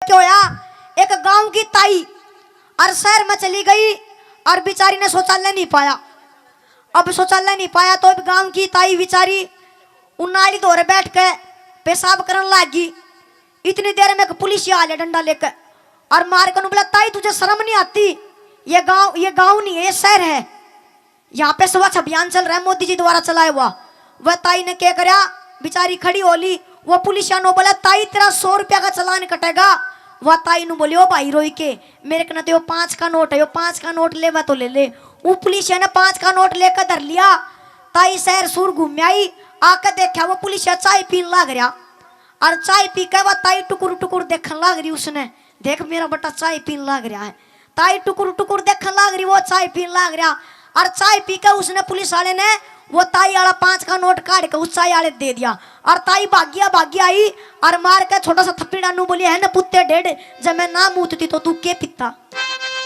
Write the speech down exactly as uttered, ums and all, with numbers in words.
क्या होया, एक गांव की ताई और शहर में चली गई और बेचारी ने शौचालय नहीं पाया। अब शौचालय नहीं पाया तो अब गांव की ताई बेचारी उन नाली धोरे बैठ के पेशाब करन लाग गई। इतनी देर में एक पुलिस आ लिया डंडा लेकर और मार के बोला, ताई, तुझे शर्म नहीं आती? ये गांव, ये गांव नहीं है, ये शहर है। यहाँ पे स्वच्छ अभियान चल रहा है, मोदी जी द्वारा चलाया हुआ। वह ताई ने क्या करया, बेचारी खड़ी हो ली। वो पुलिसिया ने बोला, ताई, तेरा सौ रुपया का चालान कटेगा। वह ताई ने बोली, ओ भाई रोई के, मेरे कने तो यो पाँच का नोट है, यो पाँच का नोट लेवा तो ले ले। वो पुलिसिया ने पाँच का नोट लेकर धर लिया। ताई शहर सूर घूम आई, आके देखा वो पुलिसिया चाय पीन लाग रहा। और चाय पी के वो ताई टुकुर टुकुर देखन लाग रही उसने, देख मेरा बेटा चाय पीन लाग रहा है। ताई टुकुर टुकुर देखन लाग रही, वो चाय पीन लाग रहा। और चाय पी के उसने, पुलिस वाले ने, वो ताई वाला पाँच का नोट काट के उस चाय वाले दे दिया। और ताई भागिया भागिया आई और मार के छोटा सा थप्पीड़ा नू बोली, है ना पुत्ते डेढ़, जब मैं ना मूतती तो तू के पीता?